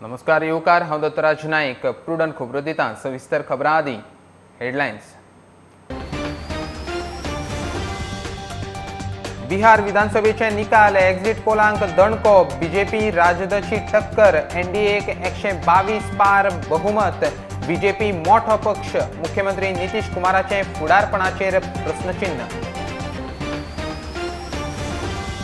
नमस्कार येवकार, हांव दत्तराज नायक. प्रुडंट खबरो दिता. सविस्तर खबरां आदी हेडलायन्स. बिहार विधानसभेचे निकाल, एक्झिट पोलांक दणको, बीजेपी राजदची टक्कर, एनडीएक 122 पार बहुमत, बीजेपी मोठो पक्ष, मुख्यमंत्री नितीश कुमाराचे फुडारपणाचेर प्रस्नचिन्ह.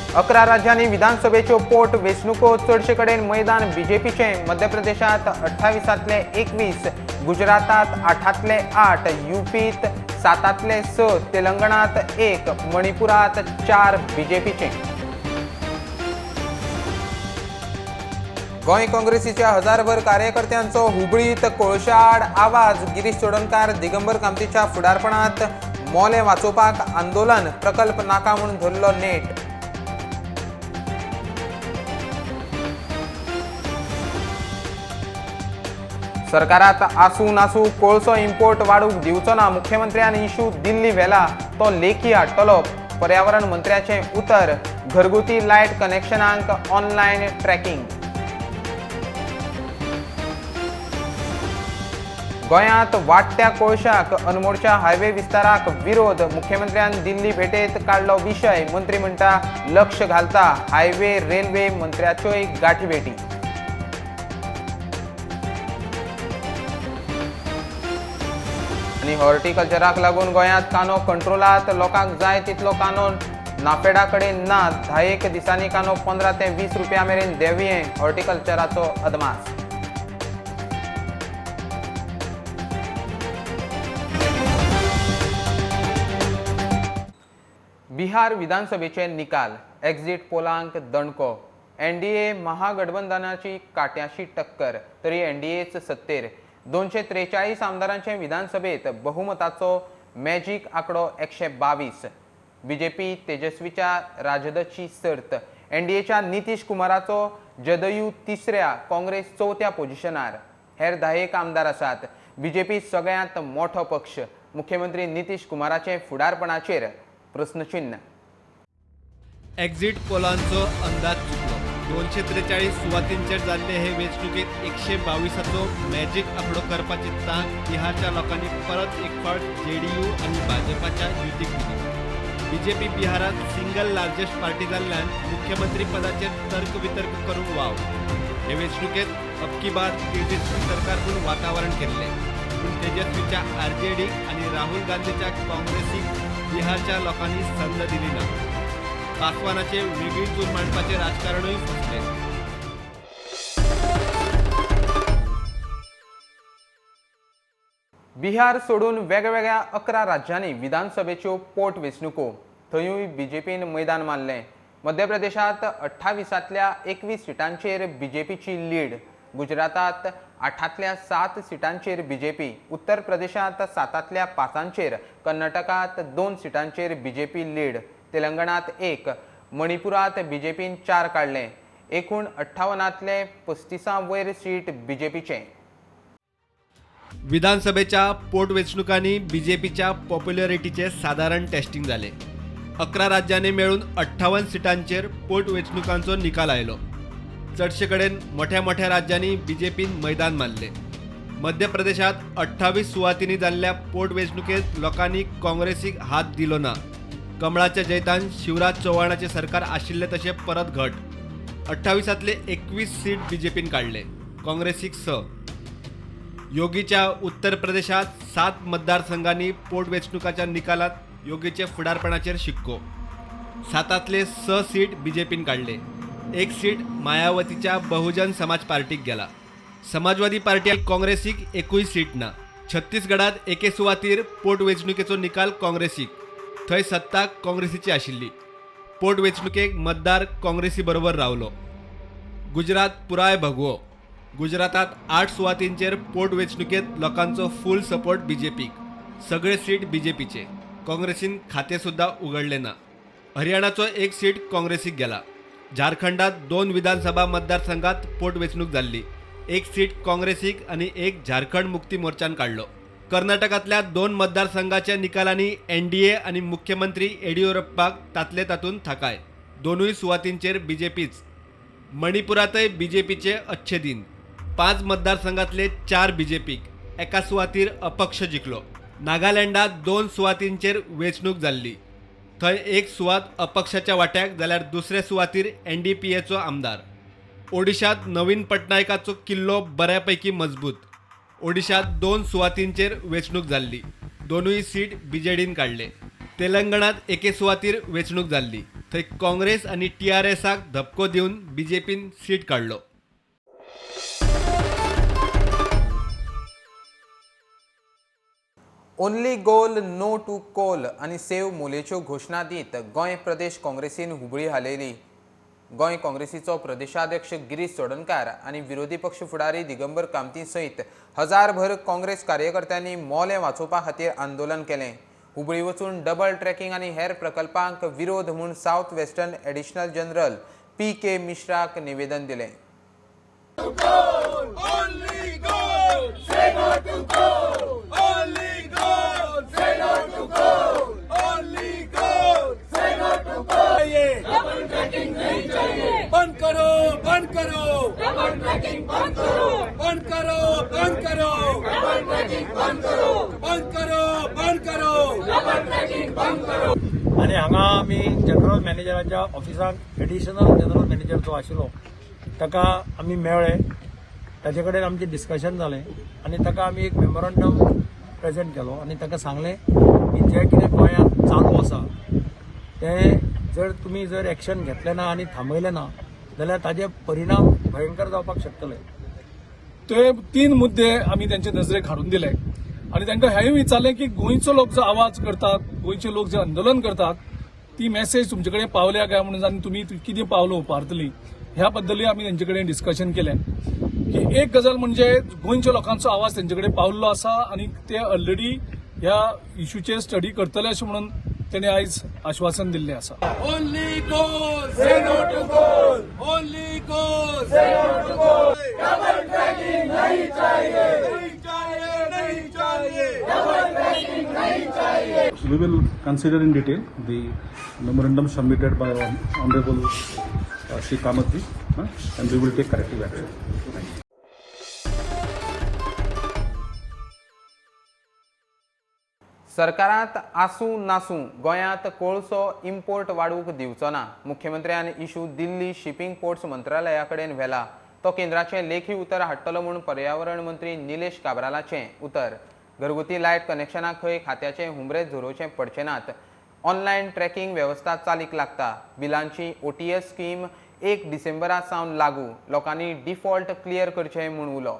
11 राज्यांनी विधानसभेच्यो पोट वेंचणुको, चडशे कडेन मैदान बीजेपीचे. मध्य प्रदेशांत 28 21, गुजरातांत 8 8, युपीत 7 6, तेलंगणात 1, मणिपुरात 4 बीजेपीचे. गोंय काँग्रेसीच्या हजारभर कार्यकर्त्यांचो हुबळीत कोळशाआड आवाज. गिरीश चोडणकार, दिगंबर कामतीच्या फुडारपणात मोलें वाचोवपाक आंदोलन, प्रकल्प नाका म्हूण धरलो नेट. सरकारात आसूं नासूं कोळसो इम्पोर्ट वाडूंक दिवचो ना, मुख्यमंत्र्यान इशू दिल्ली व्हेला तो लेखी हाडटलो, पर्यावरण मंत्र्याचें उतर. घरगुती लायट कनेक्शनांक ऑनलायन ट्रॅकिंग. गोंयांत वाडट्या कोळशाक अनमोडच्या हायवे विस्ताराक विरोध, मुख्यमंत्र्यान दिल्ली भेटेत काडलो विशय. मंत्री म्हणटा लक्ष घालता, हायवे रेल्वे मंत्र्याच्योय गाठी भेटी. आनी हॉर्टिकल्चराक लागून गोंयांत कांदो कंट्रोलात, लोकांक जाय तितलो कांदो नाफेडा कडेन ना. 10 दिसांनी कांदो 15 ते 20 रुपया मेरेन देंवये, हॉर्टिकल्चराचो अदमास. बिहार विधानसभेचे निकाल, एक्झिट पोलांक दणको, एनडीए महागठबंधनाची काट्याशी टक्कर, तरी एनडीएच सत्तेर. 243 आमदारांचे विधानसभेत बहुमताचो मॅजीक आंकडो 122. बीजेपी तेजस्वीच्या राजदची सर्त, एनडीएच्या नितीश कुमाराचो जदयू तिसऱ्या, काँग्रेस चवथ्या पोजिशनार. हेर 10 आमदार आसात. बीजेपी सगळ्यांत मोठो पक्ष, मुख्यमंत्री नितीश कुमाराचे फुडारपणाचेर प्रस्नचिन्ह. एक्झिट पोलांचो अंदाज चुकलो. 243 सुवातींचेर जाल्ले हे वेंचणुकेत 122 मॅजीक आंकडो करपाची तांक बिहारच्या लोकांनी परत एक फावट जेडीयू आनी भाजपाच्या युतीक दिली. बीजेपी बिहारात सिंगल लार्जेस्ट पार्टी जाल्ल्यान मुख्यमंत्री पदाचेर तर्क वितर्क करूंक वाव. हे वेंचणुकेत अबकी बार तेजस्वी सरकार म्हूण वातावरण केल्लें, पूण तेजस्वीच्या आरजेडीक आनी राहुल गांधीच्या काँग्रेसीक बिहारच्या लोकांनी संद दिली ना. पासवानाचे वेगळी चूल मांडपाचे राजकारणूय फसले. बिहार सोडून वेगवेगळ्या 11 राज्यांनी विधानसभेच्यो पोट वेंचणुको, थंयूय बीजेपीन मैदान मारलें. मध्य प्रदेशांत 28 21 सिटांचेर बीजेपीची लीड, गुजरातांत 8 7 सिटांचेर बीजेपी, उत्तर प्रदेशांत 7 5, कर्नाटकांत 2 सिटांचेर बीजेपी लीड, तेलंगणात 1, मणिपुरात बीजेपीन 4 काडले. एकूण 58 35 वयर सीट बीजेपीचे. विधानसभेच्या पोटवेंचणुकांनी बीजेपीच्या पॉप्युलरिटीचे सादारण टेस्टिंग जाले. 11 राज्यांनी मेळून 58 सिटांचेर पोटवेंचणुकांचो निकाल आयलो. चडशे कडेन मोठ्या मोठ्या राज्यांनी बीजेपीन मैदान मारले. मध्य प्रदेशात 28 सुवातींनी जाल्ल्या पोटवेंचणुकेत लोकांनी काँग्रेसीक हात दिलो ना. कमळाच्या जैतान शिवराज चौहानाचे सरकार आशिल्ले तशें परत घट. 28 21 सीट बीजेपीन काडले, काँग्रेसीक 6. योगीच्या उत्तर प्रदेशात 7 मतदारसंघांनी पोटवेंचणुकाच्या निकालात योगीचे फुडारपणाचेर शिक्को. 7 6 सीट बीजेपीन काडले, 1 सीट मायावतीच्या बहुजन समाज पार्टीक गेला. समाजवादी पार्टी आनी काँग्रेसीक 1 सीट ना. छत्तीसगडात एके सुवातीर पोटवेंचणुकेचो निकाल काँग्रेसीक, थंय सत्ता काँग्रेसीची आशिल्ली. पोटवेंचणुकेक मतदार काँग्रेसी बरोबर रावलो. गुजरात पुराय भगवो. गुजरातात 8 सुवातींचेर पोटवेंचणुकेत लोकांचो फूल सपोर्ट बीजेपीक, सगळे सीट बीजेपीचे. काँग्रेसीन खाते सुद्धा उगडले ना. हरियाणाचो 1 सीट काँग्रेसीक गेला. झारखंडात 2 विधानसभा मतदारसंघात पोटवेंचणूक जाल्ली, 1 सीट काँग्रेसीक आनी 1 झारखंड मुक्ती मोर्चान काडलो. कर्नाटकांतल्या 2 मतदारसंघाच्या निकालांनी एनडीए आनी मुख्यमंत्री येडियुरप्पाक तातले तातूंत थाकाय. 2 सुवातींचेर बीजेपीच. मणिपुरातय बीजेपीचे अच्छे दिन. 5 मतदारसंघातले 4 बीजेपीक, एका सुवातीर अपक्ष जिखलो. नागालँडात 2 सुवातींचेर वेंचणूक जाल्ली. थंय एक सुवात अपक्षाच्या वाट्याक जाल्यार दुसरे सुवातीर एनडीपीएचो आमदार. ओडिशात नवीन पटनायकाचो किल्लो बऱ्यापैकी मजबूत. ओडिशात 2 सुवातींचेर वेंचणूक जाल्ली. 2य सीट बीजेडीन काडले. तेलंगणात एके सुवातीर वेंचणूक जाल्ली. थंय काँग्रेस आनी टीआरएसाक धपको दिवन बीजेपीन सीट काडलो. Only goal no to coal आनी सेव मोलेच्यो घोशणा दीत गोंय प्रदेश काँग्रेसीन हुबळी हालयली. गोंय काँग्रेसीचो प्रदेशाध्यक्ष गिरीश चोडणकार आनी विरोधी पक्ष फुडारी दिगंबर कामती सयत हजारभर काँग्रेस कार्यकर्त्यांनी मोलें वाचोवपा खातीर आंदोलन केलें. हुबळी वचून डबल ट्रॅकिंग आनी हेर प्रकल्पांक विरोध म्हूण south western additional general P K मिश्राक निवेदन दिलें. बंद करो, बंद करो, डबल ट्रैकिंग बंद करो, बंद करो, बंद करो, डबल ट्रैकिंग बंद करो, बंद करो, बंद करो, डबल ट्रैकिंग बंद करो. आनी हांगा आमी जनरल मॅनेजराच्या ऑफिसाक एडिशनल जनरल मॅनेजर जो आशिल्लो ताका आमी मेळ्ळे. ताचे कडेन आमचें डिस्कशन जालें आनी ताका आमी एक मेमोरंडम प्रेजेंट केलो आनी ताका सांगलें की जें कितें गोंयांत चालू आसा तें जर तुमी जर एक्शन घेतलें ना आनी थांबयलें ना जाल्यार ताजे परिणाम भयंकर जावपाक शकतले. ते 3 मुद्दे आमी त्यांचे नजरेक हाडून दिले आनी तांकां हेंय विचारलें की गोंयचो लोक जो आवाज करतात, गोंयचे लोक जे आंदोलन करतात ती मेसेज तुमचे कडेन पावल्या काय म्हणून आनी तुमी कितें पावलां उपारतली ह्या बद्दलूय आमी तेंचे कडेन डिस्कशन केलें. की एक गजाल म्हणजे गोंयच्या लोकांचो आवाज तेंचे कडेन पावल्लो आसा आनी ते ऑलरेडी ह्या इशूचेर स्टडी करतले अशें म्हणून तेणे आयज आश्वासन दिल्लें आसा. Only goal, say no to coal. Only goal, say no to coal. Double tracking नहीं चाहिए, नहीं चाहिए, नहीं चाहिए. डबल ट्रैकिंग नहीं चाहिए. We will consider in detail the memorandum submitted by Honorable Shri Kamath ji, and we will take corrective action. Thank you. सरकारांत आसूं नासूं गोंयांत कोळसो इम्पोर्ट वाडूंक दिवचो ना. मुख्यमंत्र्यान इशू दिल्ली शिपींग पोर्ट्स मंत्रालया कडेन व्हेला. तो केंद्राचें लेखी उतर हाडटलो म्हूण पर्यावरण मंत्री निलेश काब्रालाचें उतर. घरगुती लायट कनेक्शनाक खात्याचे हुमरे झरोवचे पडचे नात. ऑनलायन ट्रॅकिंग वेवस्था चालीक लागता. बिलांची OTS scheme 1 डिसेंबरा सावन लागू. लोकांनी डिफॉल्ट क्लियर करचें म्हूण उलो.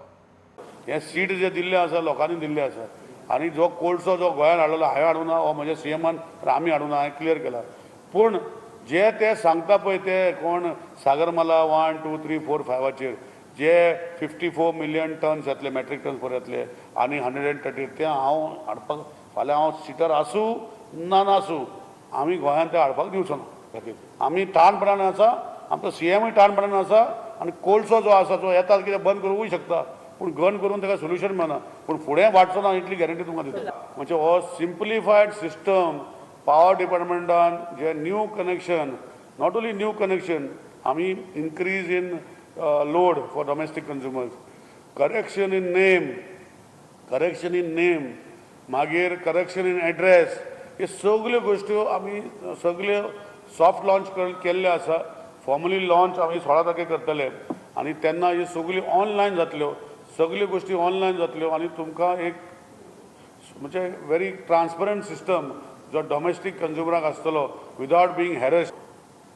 हे सीट जे दिल्ले आसा लोकांनी दिल्ले आसा आनी जो कोळसो जो गोंयांत हाडलो हांवें हाडूं ना, हो म्हज्या सीएमान आमी हाडूं ना, हांवें क्लियर केला. पूण जे ते सांगता पळय ते कोण सागरमाला 1, 2, 3, 4, 5 जे 54 मिलियन टन्स येतले, मेट्रीक टन्स पर येतले आनी 130 ते हांव हाडपाक फाल्यां हांव सिटार आसूं ना नासूं आमी गोंयांत ते हाडपाक दिवचो ना. आमी ठाणपणान आसा, आमचो सीएमूय ठाणपणान आसा आनी कोळसो जो आसा तो येता कितें बंद करूंकूय शकता, पूण गन करून ताका सोल्युशन मेळना, पूण फुडें वाडचो ना इतली गॅरंटी तुमकां दिता. म्हणजे हो सिम्प्लिफायड सिस्टम पावर डिपार्टमेंटान जे new connection, not only new connection, आमी increase in load for domestic consumers, correction in name, correction in name, मागीर करेक्शन इन एड्रेस, हे सगल्यो गोश्ट्यो आमी सगल्यो सॉफ्ट लॉन्च केल्ल्यो आसा. फॉर्मली लॉन्च आमी 16 तारखेक करतले आनी तेन्ना ह्यो सगल्यो ऑनलायन जातल्यो, सगल्यो गोश्टी ऑनलायन जातल्यो आनी तुमकां एक म्हणजे व्हेरी ट्रान्सपरंट सिस्टम जो डॉमेस्टीक कंज्युमराक आसतलो विदावट बिंग हॅरस.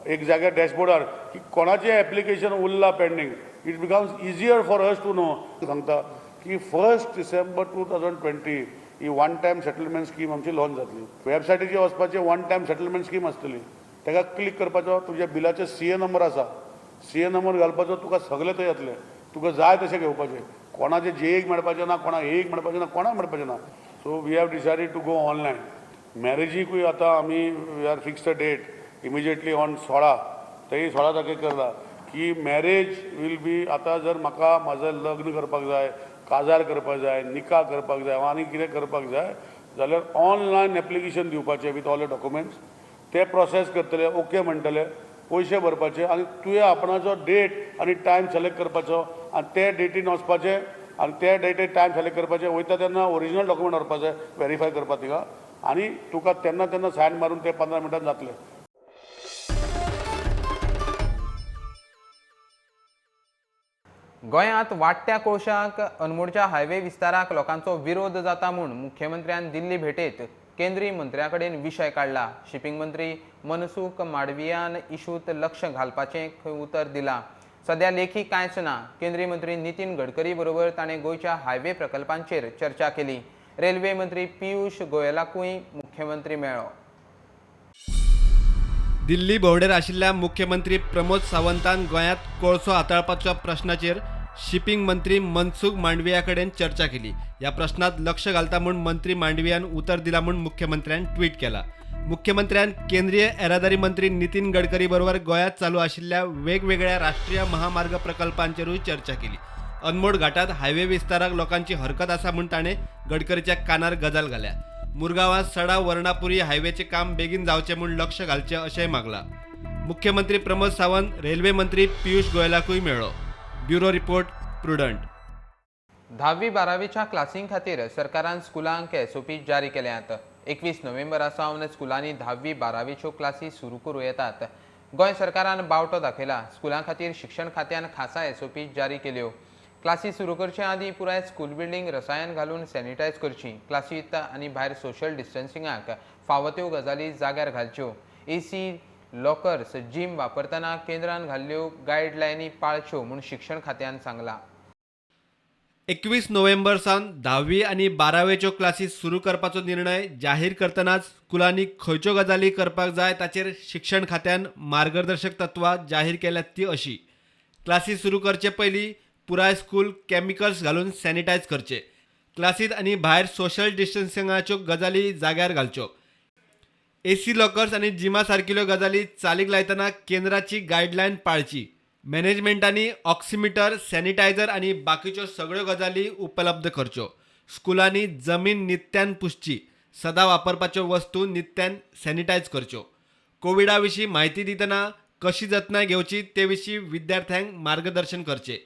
एक जाग्यार डॅशबोर्डार की कोणाचें एप्लिकेशन उरलां pending, it becomes easier for us to know. सांगता की 1 डिसेंबर 2020 ही वन टायम सेटलमेंट स्कीम आमची लॉन्च जातली. वेबसायटीचेर वचपाचें वन टायम सेटलमेंट स्कीम आसतली, ताका क्लिक करपाचो, तुज्या बिलाचो CA number आसा, CA number घालपाचो, तुका सगळें थंय येतलें, तुका जाय तशें घेवपाचें, कोणाचें जेक मेळपाचें ना, कोणाक एक मेळपाचें ना, कोणाक मेळपाचें ना. So we have decided to go online. मॅरेजीकूय आतां आमी we are fix a date immediately on 16, तेय 16 तारखेक करता की मॅरेज will be. आतां जर म्हाका म्हाजें लग्न करपाक जाय, काजार करपाक जाय, निका करपाक जाय आनी कितें करपाक जाय जाल्यार ऑनलायन एप्लिकेशन दिवपाचें विथ ऑल the documents, ते प्रोसेस करतले, ओके म्हणटले, पयशे भरपाचे आनी तुवें आपणाचो डेट आनी टायम सिलेक्ट करपाचो आनी ते डेटीन वचपाचें आनी ते डेटीर टायम सिलेक्ट करपाचें. वयता तेन्ना ओरिजिनल डॉक्युमेंट व्हरपाचे वेरीफाय करपा थिंगा आनी तुका तेन्ना तेन्ना सायन मारून ते 15 मिनटान जातले. गोंयांत वाडट्या कोळशाक अनमोडच्या हायवे विस्ताराक लोकांचो विरोध जाता म्हूण मुख्यमंत्र्यान दिल्ली भेटेत केंद्रीय मंत्र्या कडेन विशय काडला. शिपिंग मंत्री मनसुख माडवियान इशूत लक्ष घालपाचें खंय उतर दिलां. सद्या लेखी कांयच ना. केंद्रीय मंत्री नितीन गडकरी बरोबर ताणें गोंयच्या हायवे प्रकल्पांचेर चर्चा केली. रेल्वे मंत्री पियूष गोयलाकूय मुख्यमंत्री मेळ्ळो. दिल्ली भोंवडेर आशिल्ल्या मुख्यमंत्री प्रमोद सावंतान गोंयांत कोळसो हाताळपाच्या प्रश्नाचेर शिपिंग मंत्री मनसुख मांडविया कडेन चर्चा केली. ह्या प्रश्नात लक्ष घालता म्हूण मंत्री मांडवियान उतर दिला म्हूण मुख्यमंत्र्यान ट्वीट केला. मुख्यमंत्र्यान केंद्रीय येरादारी मंत्री नितीन गडकरी बरोबर गोंयांत चालू आशिल्ल्या वेगवेगळ्या राष्ट्रीय महामार्ग प्रकल्पांचेरूय चर्चा केली. अनमोड घाटात हायवे विस्ताराक लोकांची हरकत आसा म्हूण ताणें गडकरीच्या कानार गजाल घाल्या. मुरगांवांत सडा वर्णापुरी हायवेचें काम बेगीन जावचें म्हूण लक्ष घालचें अशेंय मागलां. मुख्यमंत्री प्रमोद सावंत रेल्वे मंत्री पियूष गोयलाकूय मेळ्ळो. Bureau report, Prudent. 10वी 12वीच्या क्लासीं खातीर सरकारान स्कुलांक एसओपी जारी केल्यात. 21 नोव्हेंबरा सावन स्कुलांनी 10वी 12वीच्यो क्लासी सुरू करूं येतात. गोंय सरकारान बावटो दाखयला. स्कुलां खातीर शिक्षण खात्यान खासा एसओपी जारी केल्यो. क्लासी सुरू करचे आदीं पुराय स्कूल बिल्डींग रसायन घालून सॅनिटायज करची. क्लासींत आनी भायर सोशल डिस्टन्सिंगाक फावो त्यो गजाली जाग्यार घालच्यो. एसी, लॉकर्स, जीम वापरतना केंद्रान घाल्ल्यो गायडलायनी पाळच्यो म्हूण शिक्षण खात्यान सांगलां. 21 नोव्हेंबर सावन 10वी आनी 12वेच्यो क्लासी सुरू करपाचो निर्णय जाहीर करतनाच स्कुलांनी खंयच्यो गजाली करपाक जाय ताचेर शिक्षण खात्यान मार्गदर्शक तत्वां जाहीर केल्यात ती अशी. क्लासी सुरू करचे पयलीं पुराय स्कूल केमिकल्स घालून सॅनिटायज करचे. क्लासींत आनी भायर सोशल डिस्टन्सिंगाच्यो गजाली जाग्यार घालच्यो. एसी लॉकर्स आनी जिमा सारकिल्यो गजाली चालीक लायतना केंद्राची गायडलायन पाळची. मॅनेजमेंटांनी ऑक्सिमिटर, सॅनिटायझर आनी बाकीच्यो सगळ्यो गजाली उपलब्ध करच्यो. स्कुलांनी जमीन नित्यान पुसची. सदां वापरपाच्यो वस्तू नित्यान सॅनिटायज करच्यो. कोविडा विशीं म्हायती दितना कशी जतनाय घेवची ते विशीं विद्यार्थ्यांक मार्गदर्शन करचें.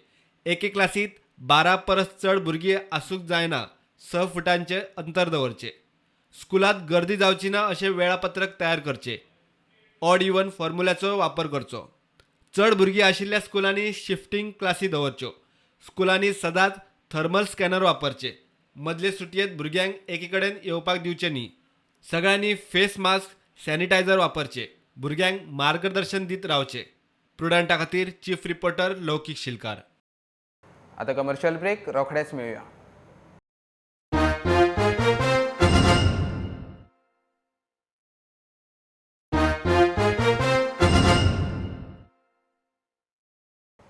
एके क्लासींत 12 परस चड भुरगीं आसूंक जायना. 6 फुटांचें अंतर दवरचें. स्कुलांत गर्दी जावची ना अशें वेळापत्रक तयार करचें. ऑड इवन फॉर्म्युलाचो वापर करचो. चड भुरगीं आशिल्ल्या स्कुलांनी शिफ्टींग क्लासी दवरच्यो. स्कुलांनी सदांच थर्मल स्कॅनर वापरचे. मदले सुटयेंत भुरग्यांक एके कडेन येवपाक दिवचें न्ही. सगळ्यांनी फेस मास्क, सॅनिटायझर वापरचे. भुरग्यांक मार्गदर्शन दीत रावचें. प्रुडंटा खातीर चीफ रिपोर्टर लौकीक शिलकार. आता कमर्शियल ब्रेक, रोखडेच मेळुया.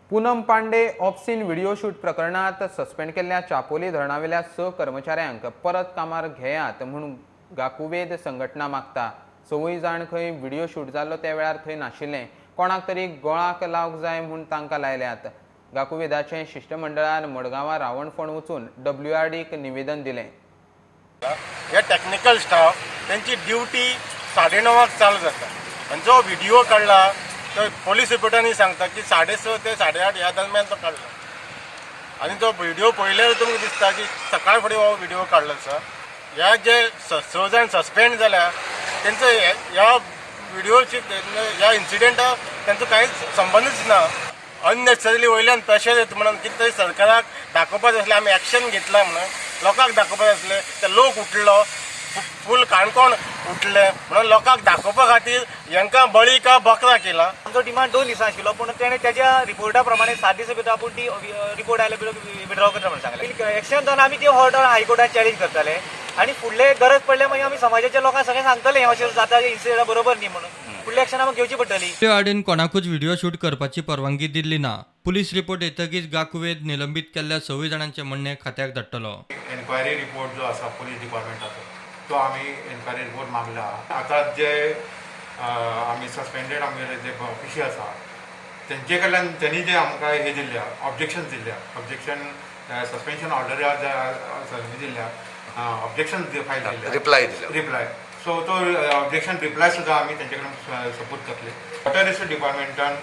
Poonam Pandey obscene video shoot प्रकरणात सस्पेंड केल्ल्या चापोली धरणावेल्या 6 कर्मचाऱ्यांक परत कामार घेयात म्हूण गाकुवेद संघटना मागता. 6 जाण खंय व्हिडिओ शूट जाल्लो त्या वेळार थंय नाशिल्लें. कोणाक तरी गोळाक लावंक जाय म्हूण तांकां लायल्यात. गाकुवेदाचें शिश्टमंडळान मडगांवां रावणफोंड वचून WRDक निवेदन दिलें. हे टॅक्निकल स्टाफ त्यांची ड्युटी 9:30 चालू जाता आनी जो व्हिडिओ काडला तो पोलीस रिपोर्टांनी सांगता की 6:30 ते 8:30 ह्या दरम्यान तो काडला आनी तो व्हिडिओ पळयल्यार तुमकां दिसता की सकाळ फुडें हो व्हिडिओ काडलो आसा. ह्या जे 6 जाण सस्पेंड जाल्या तेंचो ह्या व्हिडिओची ह्या इन्सिडेंटाक तेंचो कांयच संबंदच ना. अननेसेसरीली वयल्यान प्रेशर येता म्हणून कितें तरी सरकाराक दाखोवपाक आसलें आमी एक्शन घेतला म्हणून लोकांक दाखोवपाक आसलें ते लोक उठलो फूल काणकोण उठले म्हणून लोकांक दाखोवपा खातीर हांकां बळी का बकरा केला. आमचो डिमांड 2 दिसां आशिल्लो पूण तेणें तेज्या रिपोर्टा प्रमाणे 7 दिसां भितर आपूण ती रिपोर्ट आयल्या भितर विड्रॉ करता म्हणून सांगलें. एक्शन जावन आमी ती ऑर्डर हायकोर्टान चॅलेंज करतले आनी फुडले गरज पडल्यार मागीर आमी समाजाच्या लोकांक सगळें सांगतले हें अशें जाता इन्सिडंट बरोबर न्ही म्हणून फुडले एक्शन आमकां घेवची पडटली. आडीन कोणाकूच व्हिडिओ शूट करपाची परवानगी दिल्ली ना. पुलीस रिपोर्ट येतकीच गाकुवेद निलंबीत केल्ल्या 6 जाणांचें म्हणणें खात्याक धाडटलो. एन्क्वायरी रिपोर्ट जो आसा पुलीस डिपार्टमेंटाचो तो आमी एन्क्वायरी रिपोर्ट मागला. आतां जे आमी सस्पेंडेड आमगेले जे ऑफिशी आसा तेंचे कडल्यान तेणी जे आमकां हे दिल्ल्या ऑब्जेक्शन दिल्ल्या, ऑब्जेक्शन सस्पेन्शन ऑर्डर दिल्ल्या, ऑब्जेक्शन फायल दिल्ल्या, रिप्लाय दिल्या, रिप्लाय. सो तो ऑब्जेक्शन रिप्लाय सुद्दां आमी तेंचे कडेन सपोर्ट करतले. वॉटर रिसोर्स डिपार्टमेंटान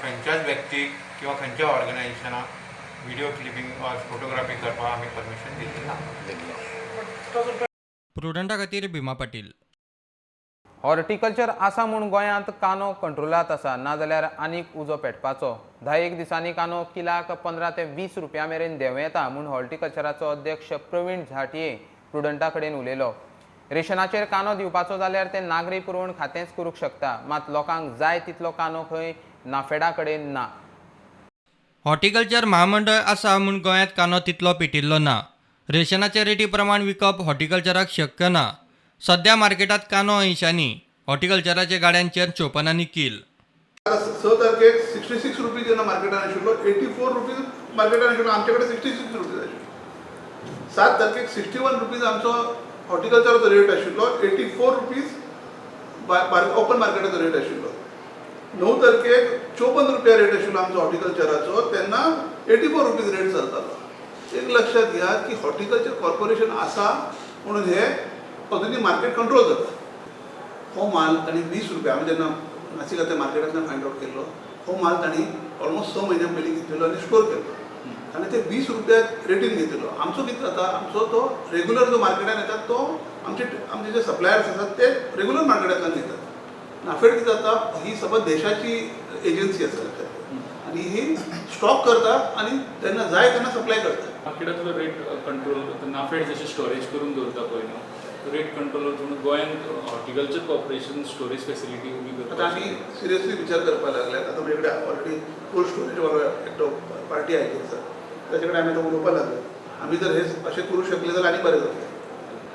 खंयच्याच व्यक्तीक किंवा खंयच्या ऑर्गनायझेशनाक व्हिडिओ क्लिपींग ऑर फोटोग्राफी करपाक आमी परमिशन दिल्ली ना. प्रुडंटा खातीर भीमा पाटील. हॉर्टिकल्चर आसा म्हूण गोंयांत कांदो कंट्रोलांत आसा, नाजाल्यार आनीक उजो पेटपाचो. 10 दिसांनी कांदो किलाक 15 ते 20 रुपया मेरेन देंवं येता म्हूण हॉर्टिकल्चराचो अध्यक्ष प्रवीण झांटये प्रुडंटा कडेन उलयलो. रेशनाचेर कांदो दिवपाचो जाल्यार ते नागरी पुरवण खातेंच करूंक शकता, मात लोकांक जाय तितलो कांदो खंय नाफेडा कडेन ना. हॉर्टिकल्चर म्हामंडळ आसा म्हूण गोंयांत कांदो तितलो पेटिल्लो ना. रेशनाचे रेटी प्रमाण विकप हॉर्टिकल्चराक शक्य ना. सध्या मार्केटांत कांदो 80नी, हॉर्टिकल्चराच्या गाड्यांचेर 54नी कील. 6 तारखेक 66 रुपीज जेन्ना मार्केटान आशिल्लो, 84 रुपीज मार्केटान आशिल्लो, आमचे कडेन 66 रुपीज आशिल्लो. 7 तारखेक 61 रुपीज आमचो हॉर्टिकल्चराचो रेट आशिल्लो, 84 रुपीज ओपन मार्केटाचो रेट आशिल्लो. 9 तारखेक 54 रुपया रेट आशिल्लो आमचो हॉर्टिकल्चराचो, तेन्ना 84 रुपीज रेट चलतालो. एक लक्षात घेयात की हॉर्टिकल्चर कॉर्पोरेशन आसा म्हणून हे अजुनूय मार्केट कंट्रोल जाता. हो माल तांणी 20 रुपया, आमी जेन्ना नासिकांतल्या मार्केटांतल्यान फायंड आवट केल्लो, हो माल तांणी ऑलमोस्ट 6 म्हयन्या पयलीं घेतिल्लो आनी स्टोर केल्लो आनी ते 20 रुपया रेटीन घेतिल्लो. आमचो कितें जाता, आमचो तो रेगुलर जो मार्केटान येता तो आमचे जे सप्लायर्स आसात ते रेगुलर मार्केटांतल्यान घेतात. नाफेड कितें जाता, ही समज देशाची एजन्सी आसा लक्षात आनी ही स्टॉक करता आनी तेन्ना जाय तेन्ना सप्लाय करता. मार्केटांतलो रेट कंट्रोल नाफेड जशें स्टोरेज करून दवरता पळय न्हू, रेट कंट्रोल म्हणून गोंयांत हॉर्टिकल्चर कॉर्पोरेशन स्टोरेज फॅसिलिटी उबी करता. आतां आमी सिरियसली विचार करपाक लागल्यात. आतां म्हजे कडेन ऑलरेडी कोल्ड स्टोरेज वालो एकटो पार्टी आयली आसा, ताचे कडेन आमी आतां उलोवपाक लागले. आमी जर हे अशें करूं शकले जाल्यार आनी बरें जातलें.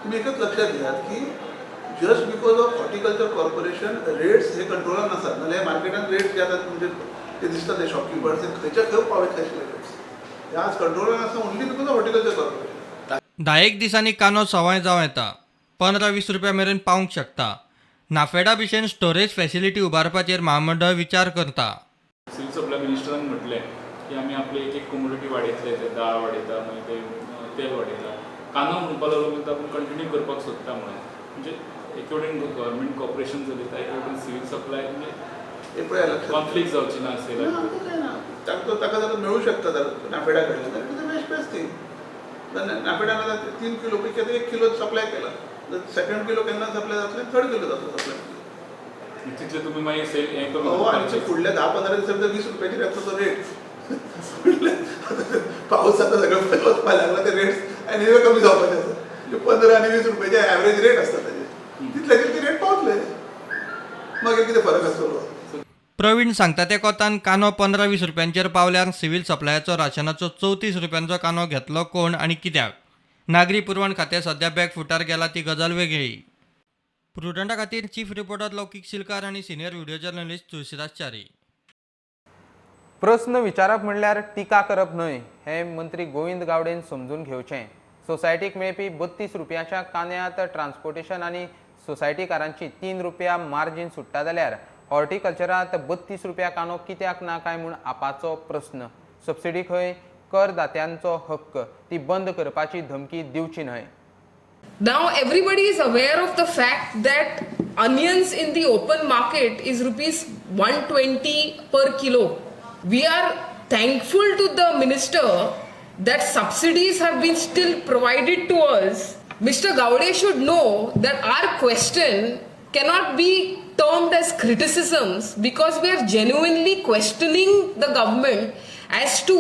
तुमी एकच लक्षात घेयात की just because of horticulture corporation rates हे कंट्रोलान आसात, नाल्यार मार्केटान रेट्स जे आतां तुमचे ते दिसता ते शॉपकिपर्स ते खंयच्या खंय पावयतले आशिल्ले रेट्स, हे आज कंट्रोलान आसा only because of horticulture corporation. 10 दिसांनी कांदो सवाय जावं येता, 15-20 रुपया मेरेन पावंक शकता. नाफेडा भशेन स्टोरेज फॅसिलिटी उबारपाचेर म्हामंडळ विचार करता. सिव्हिल सप्लाय मिनिस्टरान म्हटलें की आमी आपले एक एक कमोडिटी वाडयतले, ते दाळ वाडयता, मागीर ते तेल वाडयता, कांदो म्हणपाक लागलो म्हणटा आपूण कंटिन्यू करपाक सोदता म्हणून. म्हणजे एक वटेन गव्हर्मेंट कॉपरेशन चलयता, एक वटेन सिव्हिल सप्लाय, म्हणजे कॉन्फ्लिक्ट जावची ना असेल. ताका जर मेळूं शकता जर नाफेडा कडल्यान जाल्यार बेस्ट बेस्ट थिंग. नाफेडान आतां 3 किलो पैकी आतां 1 किलो सप्लाय केला, सेकंड किलो केन्ना सप्लाय जातलें, थर्ड किलो जातलो सप्लाय. तितले तुमी मागीर सेल हें करून हो, आनी फुडल्या 10-15 दिसां भितर 20 रुपयाचेर येतलो तो रेट. पावस आतां सगळें वचपाक लागला, ते रेट्स आनी कमी जावपाचे आसा. 15 आनी 20 रुपयाचे एवरेज रेट आसता ताजे, तितल्याचेर ते रेट पावतले, मागीर कितें फरक आसतलो. प्रवीण सांगता त्या कोतान कांदो 15-20 रुपयांचेर पावल्यार सिव्हिल सप्लायाचो राशनाचो 34 रुपयांचो कांदो घेतलो कोण आनी कित्याक? नागरी पुरवण खातें सध्या बॅक फुटार गेला ती गजाल वेगळी. प्रुडंटा खातीर चीफ रिपोर्टर लौकीक शिलकार आनी senior video journalist Tulsidas Chari. प्रस्न विचारप म्हणल्यार टिका करप न्हय हें मंत्री गोविंद गावडेन समजून घेवचें. सोसायटीक मेळपी 32 रुपयाच्या कांद्यांत ट्रान्सपोर्टेशन आनी सोसायटीकारांची 3 रुपया मार्जीन सुट्टा जाल्यार हॉर्टिकल्चरांत 32 रुपया कांदो कित्याक ना काय म्हूण आपाचो प्रस्न. सबसिडी खंय करदात्यांचो हक्क, ती बंद करपाची धमकी दिवची न्हय. Now everybody is aware of the fact that onions in the open market is rupees 120 per kilo. We are thankful to the minister that subsidies have been still provided to us. Mr. Gaude should know that our question cannot be termed as criticisms because we are genuinely questioning the government as to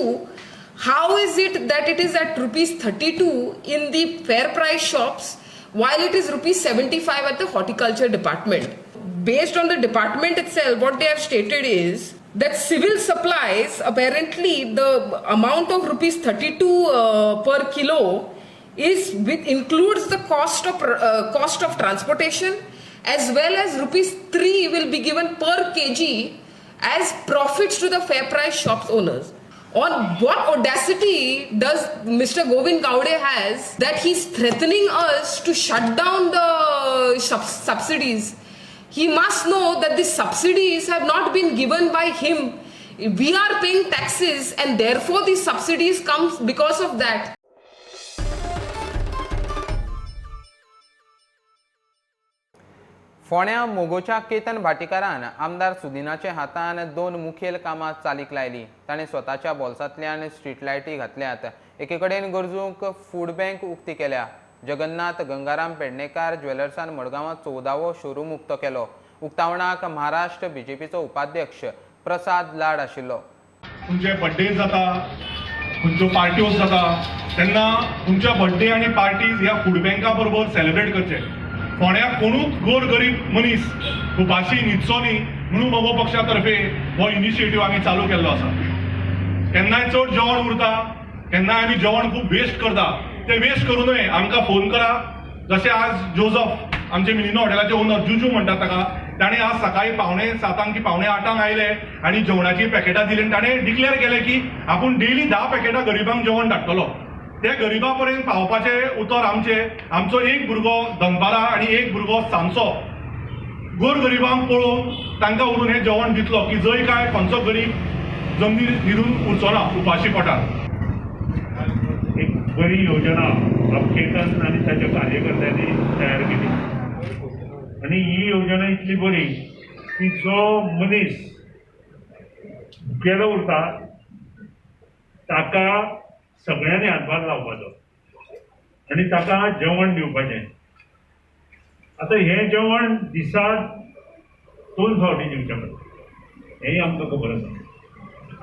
how is it that it is at rupees 32 in the fair price shops while it is rupees 75 at the horticulture department. Based on the department itself, what they have stated is that civil supplies, apparently the amount of rupees 32 per kilo is with includes the cost of transportation, as well as rupees 3 will be given per kg as profits to the fair price shops owners. On what audacity does Mr. Govind Gaude has that he's threatening us to shut down the subsidies? He must know that the subsidies have not been given by him. We are paying taxes and therefore the subsidies come because of that. फोंड्या मोगोच्या केतन भाटीकारान आमदार सुदिनाच्या हातान 2 मुखेल कामां चालीक लायली. ताणें स्वताच्या बोल्सांतल्यान street लायटी घातल्यात. एके कडेन गरजूंक फूड बँक उक्ती केल्या. जगन्नाथ गंगाराम पेडणेकार ज्वेलर्सान मडगांवां 14वो शोरूम उक्तो केलो. उक्तावणाक महाराष्ट्र बीजेपीचो उपाध्यक्ष प्रसाद लाड आशिल्लो. तुमचे बर्थडे जाता, तुमच्यो पार्ट्यो जाता तेन्ना तुमच्या बर्थडे आनी पार्टीज ह्या फूड बँका बरोबर सेलिब्रेट करचे. फोंड्या कोणूच गोर गरीब मनीस उपाशी न्हिदचो न्ही म्हणून मगो पक्षा तर्फे हो इनिशिएटीव आमी चालू केल्लो आसा. केन्नाय चड जेवण उरता, केन्नाय आमी जेवण खूब वेस्ट करता, ते वेस्ट करूं नये. आमकां फोन करा. जशें आज जोजफ आमचे मिलिनो हॉटेलाचे ओनर जुजू म्हणटात ताका, ताणें आज सकाळी 6:45 की 7:45 आयले आनी जेवणाची पॅकेटां दिली आनी ताणें डिक्लेअर केलें की आपूण डेली 10 पॅकेटां गरिबांक जेवण धाडटलो. ते गरिबा पर्यंत पावपाचें उतर आमचें. आमचो एक भुरगो दनपारा आनी एक भुरगो सांजचो गोर गरिबांक पळोवन तांकां व्हरून हें जेवण दितलो की जंय काय खंयचो गरीब जमनीर न्हिदून उरचो ना उपाशी पोटार. एक बरी योजना केतन आनी ताच्या कार्यकर्त्यांनी तयार केली आनी ही योजना इतली बरी की जो मनीस गेलो उरता ताका सगळ्यांनी हातभार लावपाचो आनी ताका जेवण दिवपाचें. आतां हें जेवण दिसाक 2 फावटी दिवचें पडटा हेंय आमकां खबर आसा.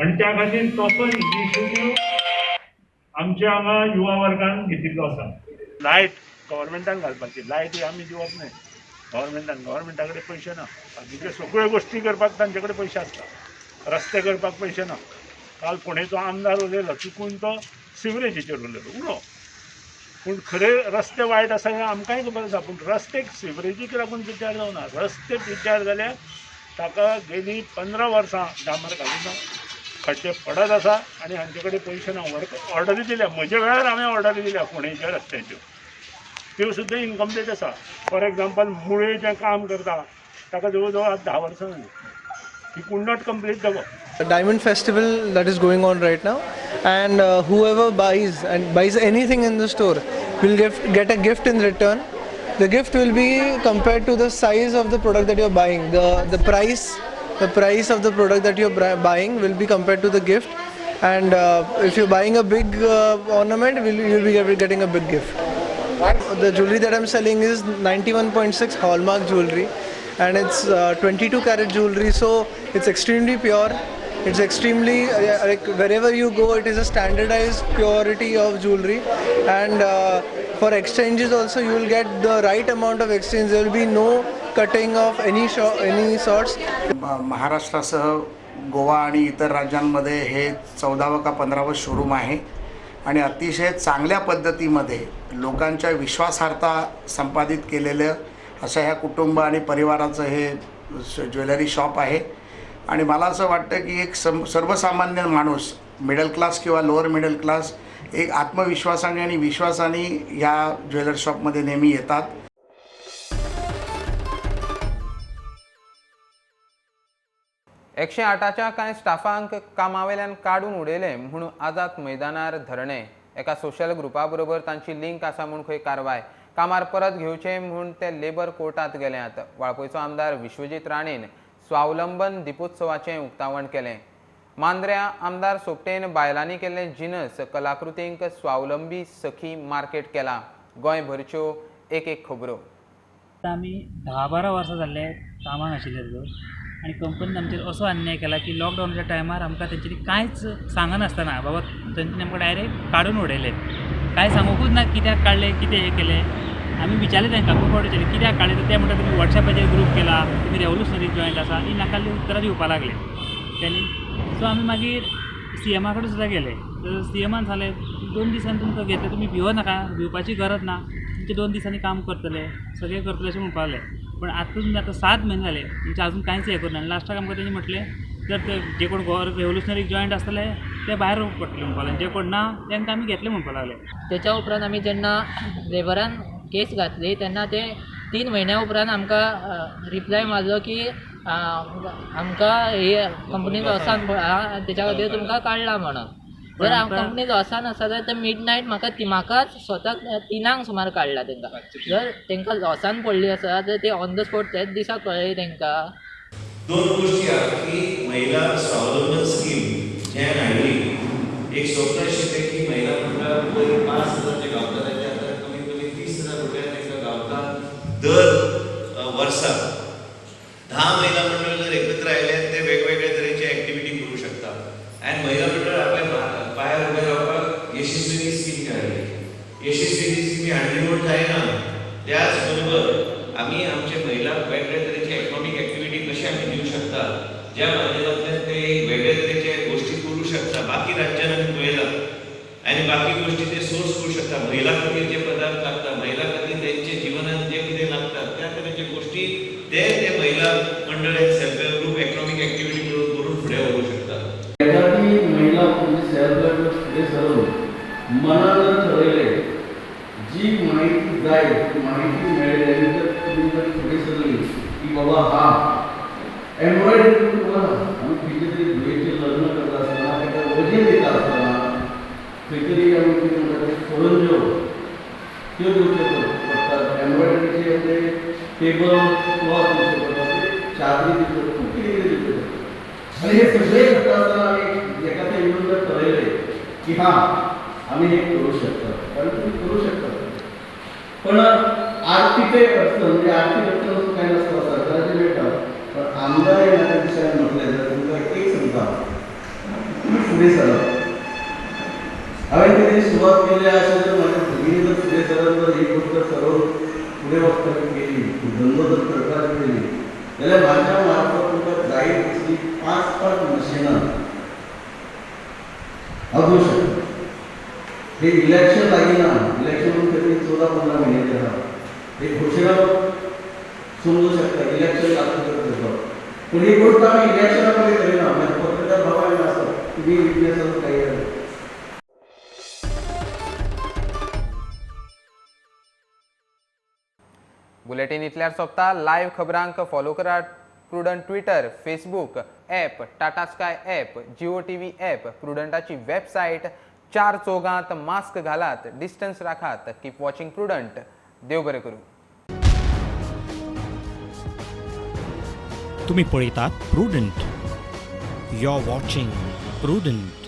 आनी त्या खातीर तसो इनिशिएटीव आमच्या हांगा युवा वर्गान घेतिल्लो आसा. लायट गव्हर्मेंटान घालपाची, लायट ही आमी दिवप न्हय गव्हर्मेंटान. गव्हर्मेंटा कडेन पयशे ना. बाकीच्यो सगळ्यो गोश्टी करपाक तांचे कडेन पयशे आसता, रस्ते करपाक पयशे ना. काल फोंडेचो आमदार उलयलो, चुकून तो सिवरेजीचेर उलयलो उलो, पूण खरें रस्ते वायट आसा हें आमकांय खबर आसा. पूण रस्ते सिवरेजीक लागून पिड्ड्यार जावना. रस्ते पिड्ड्यार जाल्यार ताका गेली 15 वर्सां डांबर घालून खड्डे पडत आसा आनी हांचे कडेन पयशे ना. ऑर्डरी दिल्या, म्हज्या वेळार हांवें ऑर्डरी दिल्या फोंडेच्या रस्त्यांच्यो, त्यो सुद्दां इनकम्प्लीट आसा. फॉर एग्जाम्पल मुळे जें काम करता ताका जवळ जवळ 10 वर्सां जालीं. He could not complete the work. The Diamond Festival that is going on right now, and whoever buys anything in the store will get a gift in return. The gift will be compared to the size of the product that you are buying. The price of the product that you are buying will be compared to the gift, and if you are buying a big ornament, you will be getting a big gift. The jewelry that I am selling is 91.6 hallmark jewelry, and it's 22 karat jewelry, so it's extremely pure. It's extremely like wherever you go, it is a standardized purity of jewelry, and for exchanges also you will get the right amount of exchange. There will be no cutting of any sorts. महाराष्ट्रासह गोवा आणि इतर राज्यांमध्ये हे 14वं का 15वं showroom आहे आणि अतिशय चांगल्या पद्धतीमध्ये लोकांच्या विश्वासार्हता संपादित केलेलं असं ह्या कुटुंब आणि परिवाराचं हे ज्वेलरी शॉप आहे. आणि मला असं वाटतं की एक सर्वसामान्य माणूस, मिडल क्लास किंवा लोअर मिडल क्लास, एक आत्मविश्वासाने आणि विश्वासाने ह्या ज्वेलरी शॉपमध्ये नेहमी येतात. एकशे आठाच्या कांय स्टाफांक कामावेल्यान काडून उडयले म्हूण आझाद मैदानार धरणे. एका सोशल ग्रुपा बरोबर तांची लिंक आसा म्हूण खंय कारवाय. कामार परत घेवचे म्हूण ते लेबर कोर्टांत गेल्यात. वाळपयचो आमदार विश्वजीत राणेन स्वावलंबन दिपोत्सवाचें उक्तावण केलें. मांद्र्या आमदार सोपटेन बायलांनी केल्ले जिनस कलाकृतींक स्वावलंबी सखी मार्केट केला. गोंयभरच्यो एक एक खबरो. आमी 10-12 वर्सां जाल्ले कामाक आशिल्ले आनी कंपनीन आमचेर असो अन्याय केला की लॉकडावनाच्या टायमार आमकां तेंच्यांनी कांयच सांगनासतना बाबा तेंच्यांनी आमकां डायरेक्ट काडून उडयले. कांय सांगूकूच ना कित्याक काडले, कितें हें केलें. आमी विचारलें तांकां, खूब फावट विचारलें कित्याक काडलें, तर ते म्हणटा तुमी वॉट्सएपाचेर ग्रूप केला, तुमी रेवोल्युशनरी जॉयंट आसा, ही नाकाल्ली उतरां दिवपाक लागले तेणी. सो आमी मागीर सीएमा कडेन सुद्दां गेले, तर सीएमान सांगलें 2 दिसांनी तुमकां घेतले, तुमी भिवो नाका, भिवपाची गरज ना, तुमचे 2 दिसांनी काम करतले, सगळें करतले अशें म्हणपाक लागले. पण आतां आतां 7 म्हयने जाले तुमचें अजून कांयच हें करूं ना. आनी लास्टाक आमकां तेणी म्हटलें जर ते जे कोण रेवोल्युशनरी जॉयंट आसतले ते भायर पडटले म्हणपाक लागले, जे कोण ना तांकां आमी घेतले म्हणपाक लागले. तेच्या उपरांत आमी जेन्ना लेबरान केस घातली तेन्ना ते 3 म्हयन्या उपरांत आमकां रिप्लाय मारलो की आमकां ही कंपनीन लॉसान आहा तेच्या खातीर तुमकां काडला म्हणून. जर हांव कंपनी लॉसान आसा जाल्यार ते मिड नायट म्हाका म्हाकाच स्वताक 3 सुमार काडला तांकां. जर तांकां लॉसान पडली आसा जाल्यार ते ऑन the spot त्याच दिसा कळ्ळें तांकां. दोन गोष्टी आहा की महिला स्वावलंबन स्कीम जे हाडली एक स्वप्न आशिल्लें की महिला मंडळाक पयलीं 5,000 जे गावताले ते आतां कमीत कमी 30,000 रुपया तांकां गावता दर वर्साक. 10 महिला मंडळ जर एकत्र आयले ते वेगवेगळे तरेचे एक्टिविटी करूं शकता आनी महिला मंडळ आपल्या पांयार उबें रावपाक यशस्विनी स्कीम हाडली. यशस्विनी स्कीम हाडली म्हूण जायना, त्याच बरोबर आमी आमचे महिलांक वेगळे तरेचे इकॉनॉमीक एक्टिविटी कशें आमी दिवं शकता ज्या माध्यमांतल्यान ते वेगळे तरेचे गोश्टी करूं शकता. बाकी राज्यान आमी पळयलां आनी बाकी गोश्टी ते सोर्स करूं शकता. महिला खातीर जे पदार्थ लागता, महिला खातीर तेंचे जिवनान जे कितें लागता त्या तरेचे गोश्टी ते ते महिला मंडळ एक self help group economic activity करून फुडें व्हरूंक शकता. एखादी महिला म्हणजे सेल्फ हेल्प ग्रुप फुडें सरून मनान जर ठरयलें जी माहिती जाय ती माहिती मेळ्ळी आनी जर तुमी जर फुडें सरली की बाबा हा एम्ब्रॉयडरी करून बघा आमी खंयचे तरी धुयेचें लग्न करता आसतना ताका वजें दिता आसतना खंय तरी आमी कितें म्हणटा ते करंज्यो त्यो दिवच्यो पडटात. एम्ब्रॉयडरीचे ते टेबल क्लॉथ दिवचे पडटा, चादरी दिवच्यो, खूब कितें कितें दिवचें पडटा. आनी हे सगळें करता आसतना आमी एका ते येवन जर ठरयलें की हां आमी हें करूं शकता, कारण तुमी करूं शकता. पण आर्थीक अडचण म्हणजे आर्थीक अडचण असं कांय नासता, सरकाराचें मेळटा. पण आमदार हे म्हाका दिसायला म्हटलें जाल्यार तुमकां एक सांगता, तुमी फुडें सरात. हांवें कितें सुरवात केली अशें जर म्हाज्या भगिनी जर फुडें सरत जर ही गोश्ट सरोवन फुडें वचपाची केली, धंदो जर करपाची केली जाल्यार म्हाज्या मार्फत तुमकां जाय तसली 5-5 मशिनां हांव दिवं शकता. हे इलेक्शन लागीं ना, इलेक्शन तरी 14-15 म्हयन्याचें आसा, हे घोशणा समजू शकता इलेक्शन लागता करपाक. पूण ही गोश्ट आमी इलेक्शना कडेन करिना. म्हणजे पत्रकार भावांनी आसा तुमी विटनेस आसा काही. बुलेटीन इतल्यार सोंपता. लायव्ह खबरांक फॉलो करात Prudent Twitter, Facebook app, Tata Sky app, Jio TV app, प्रुडंटाची website. 4 चौगांत मास्क घालात, डिस्टन्स राखात. Keep watching Prudent. देव बरें करूं. तुम्ही पळयतात Prudent. You are watching Prudent.